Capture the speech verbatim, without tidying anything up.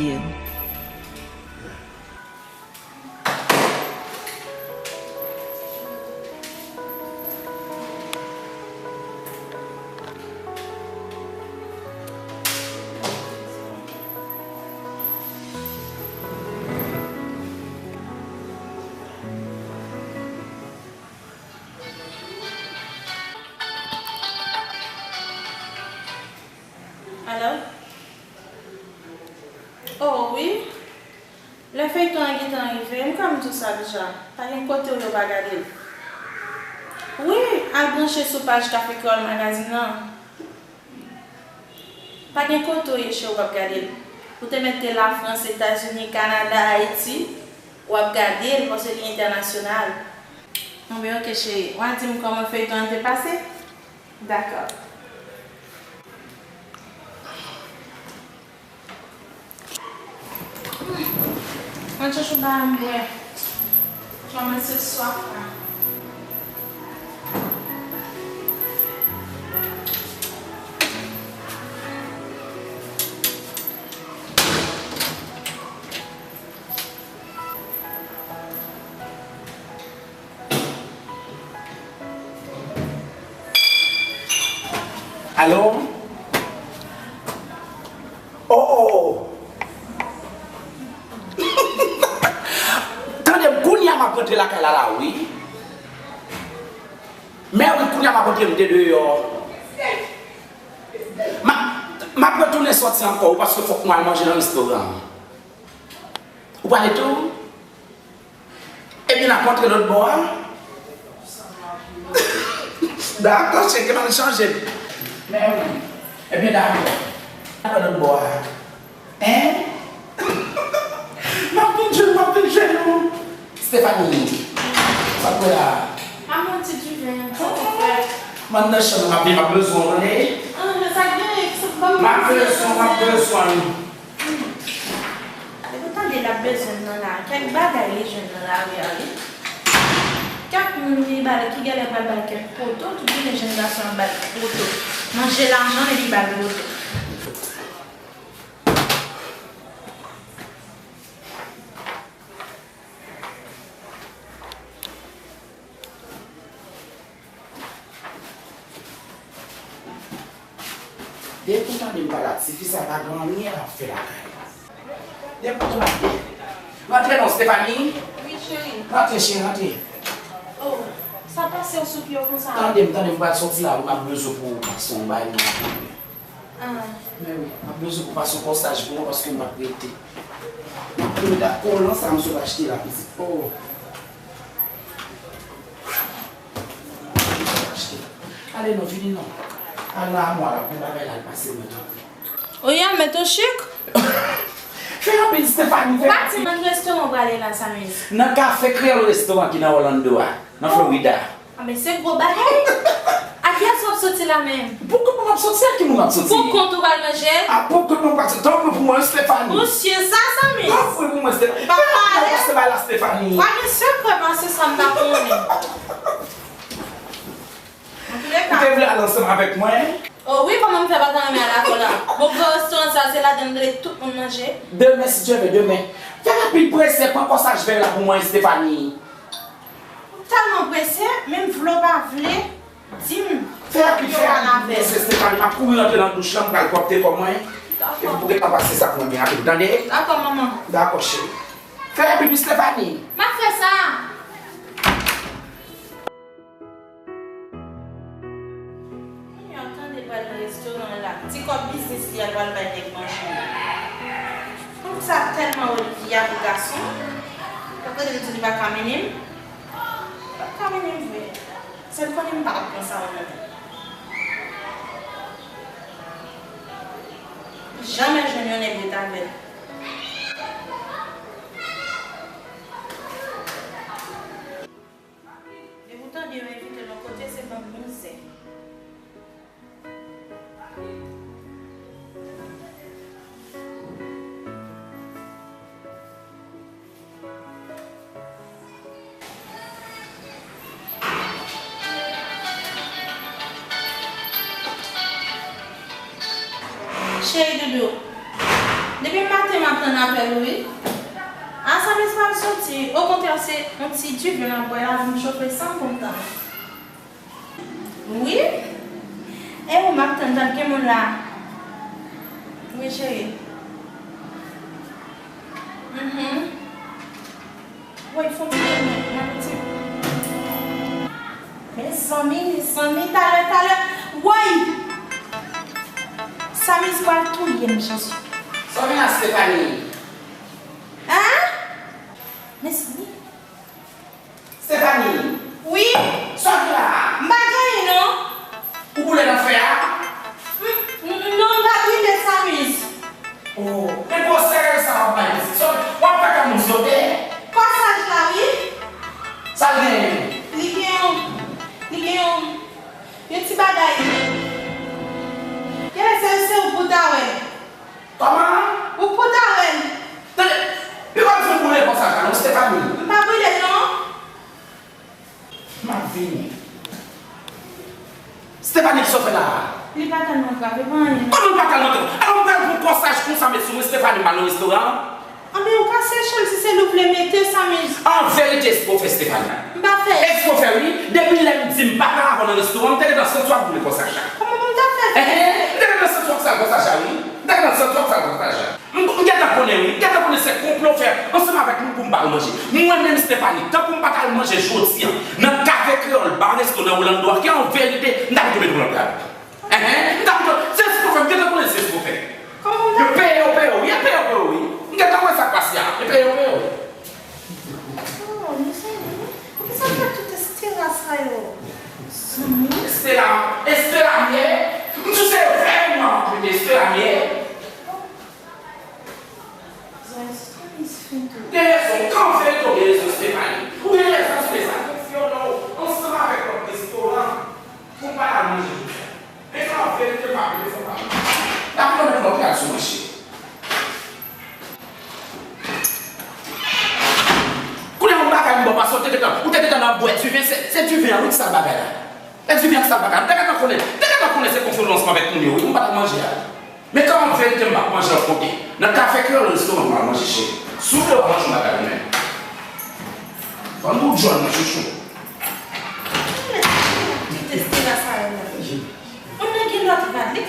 Alo? Oh, wi. Lè feyton an gentan rive, m kwè m di w sa deja. Pa gen kote w ye w pa gade l. Wi, al branche sou paj Kafe Kreyòl Magazine nan. Pa gen kote w ye, cheri, w p ap gade l. Ou te mèt te Lafrans, Etazini, Kanada, Ayiti, w ap gade l paske li entènasyonal. Bon, ben, oke, cheri. W a di m kòman feyton an te pase? Dakò. Mwen chèche yon bagay m bwè. Kòmanse swaf la. Alo? Oh, oh, oh. Tande m, kounye a m ap rantre lakay la, la, wi. Men wi, kounye a m ap rantre, m te deyò. M ap, m ap retounen sòti ankò, wi, paske fòk mwen al manje nan restoran. Ou prale tou? Ebyen, n ap rantre lòt bò a. Dakò, cheri, m al chanje. Men wi. Ebyen, dakò. N ap rantre lòt bò a. Hein? M ap vin jwenn, m ap vin jwenn ou. Stephanie, sa k wè la? M ap yon ti diven, sa te fè. M ann nan chanm, m ap vin, m ap bezwen w, tande? Ah, sa gen, sa ban m M ap bezwen w, m ap bezwen w. Depi w tande l ap bezwen m nan la, kèk bagay li jwenn nan lari a, wi. Kèk moun li ba l, ki genlè pral ba l kèk poto, tout jounen jenn gason ap ba l poto. Manje lajan, epi ba l poto. Depi w tande m pale a tifi sa, pa gen anyen l ap fè lakay la. Depi w tande. Rantre non, Stephanie. Wi, cheri. Rantre, cheri, rantre. Oh, sa pase w sou pye w konsa? Tande m, tande m, m pral sòti la, wi, m ap bezwen pou w pase yon bagay nan apre. Ah. Men wi, m ap bezwen pou w pase yon kòsaj pou mwen, paske m p ap rete. M ap rete ak kolan sa m sot achte la, pitit. Oh. Ale non, vini non. Al nan amwa la, pou bagay la, al pase mwen tanpri. Oye, al met yon chik. Fè rapid, Stephanie, fè rapid. Ou pa di m nan ki restoran w prale la, Samis? Nan Kafe Kreyòl Restoran ki nan Orlando a, nan Florida. Ah, men se gwo bagay. A kiyès w ap soti la menm? Pou kont mwen m ap soti, ak ki moun m ap soti? Pou kont ou pral manje? A, pou kont mwen m pral soti. Tanpri pou mwen, Stephanie. Ou si sa, Samis? Tanpri pou mwen, Stephanie. Ou pa pale? Fè rapid, pase bay la, Stephanie. Ou pa gen sekrè pase sa m pa konnen. Antouleka. Ou te vle al ansanm avèk mwen? Oh wi, kòman m fè pa ta renmen al akò la? Bon, gran restoran sa, se ladan l rele tout moun manje. Demen, si Dye vle, demen. Fè rapid, prese, pran kòsaj vèy la pou mwen, Stephanie. Ou tèlman prese, menm vle w pa vle, di m. Fè rapid, fè rapid, prese, Stephanie. M ap kouri rantre nan douch lan, m pral pwòpte kò mwen. Dakò. Epi pou gentan pase sa pou mwen byen rapid, tande? Dakò, manman. Dakò, cheri. Fè rapid, wi, Stephanie. M ap fè sa. Kounya w tande l pral nan restoran an la. Ti kòb biznis li a l pral bay nèg manje. Fanm sa tèlman Olivia pou gason. Tankou li di li pa ka mennen m. Li pa ka mennen m vre. Sèl konnen m pa t ap pran sa w nan men l. Li janmen jwenn yon nèg ret avè l. Depi w tande yo envite l yon kote, se banm mizè. Cheri doudou. Depi maten m ap tann apèl ou wi. A, Samiz pa soti. Okontrè, se yon ti diven m ap bwè la, vin chofe san m pou m tann. Wi? E ou m ap tann, tann gen moun la. Wi, cheri. Mhm. Woy, fò m te mwen, mwen ti. Mezanmi, mezanmi, talè, talè. Woy! Samiz pral touye m, Jezi. Sa w gen la, Stephanie? Hein? Mezanmi. Stephanie! Wi? Sa w gen la? M pa gen anyen, non. Ou boule nan fè a? M, m, non, m pa brile, Samiz. Oh, men gwo serye sa w ap bay pitit. Sa w ap fè kòm moun sote? Kòsaj la, wi. Sa l genyen? Li gen yon, li gen yon, yon ti bagay. Genlè se, se ou pou ta wè. Kòman? Ou pou ta wè l. Tande, li pa bezwen boule kòsaj la non, Stephanie. M pa brile, non. M ap vini. Stephanie, kisa w fè la a? Li pa tèlman grav, e pa anyen non. Kòman l pa tèlman grav? Alò m pral pran kòsaj konsa met sou mwen, Stephanie, m al nan restoran an? Anben ou ka seche l si se li w vle mete, Samiz. An verite, èske w fè, Stephanie? M pa fè. Èske w fè wi? Depi lè m di m pa ka avè w nan restoran, m te gentan santi w ap boule kòsaj la. Kòman pou m ta fè? Enhen, m te gentan santi w ap sal kòsaj la wi. M te gentan santi w ap sal kòsaj la. M, m gentan konnen wi, m gentan konnen se konplo w fè ansanm avèk moun pou m pa al manje. Mwen menm Stephanie, tankou m pa t al manje jodi a nan Kafe Kreyòl, ba resto nan Orlando a, ke an verite, m ta pito mete w nan kay. Enhen, m ta pito, se sa w fè, m gentan konnen se sa w fè. Yo peye, yo peye w wi, yo peye, yo peye w wi. M gentan wè sa k pase a, yo peye, yo peye w. Oh, mezanmi, poukisa m fè tout Estela sa yo? Zanmi. Estela, Estela m ye. M di w se vrè non m ap mete, Estela m ye. Gen rezon, kanpe tou gen rezon, Stephanie. Ou gen rezon, Stephanie. Konfye w nan w ansanm avèk lòt restoran pou m pa t al manje jodi a. Men kanpe, m te pa gen rezon pa m. N ap mande lòt la sou manje. Kounye a yon bagay m ba w, paske w te gentan, ou te gentan nan bwè diven, se, se diven an wi ki sal bagay la. E diven an ki sal bagay la. M te gentan konnen, m te gentan konnen se konfye w nan ansanm avèk moun yo wi, pou m pa t al manje a. Men kanpe an verite m p ap manje lòt kote. Nan Kafe Kreyòl, restoran m al manje cheri. Si w vle w ap manje yon bagay ou menm. Ban m pou w jwenn mwen chouchou. Ti teste la sa yo la. Mwen nan gen lòt rad. Li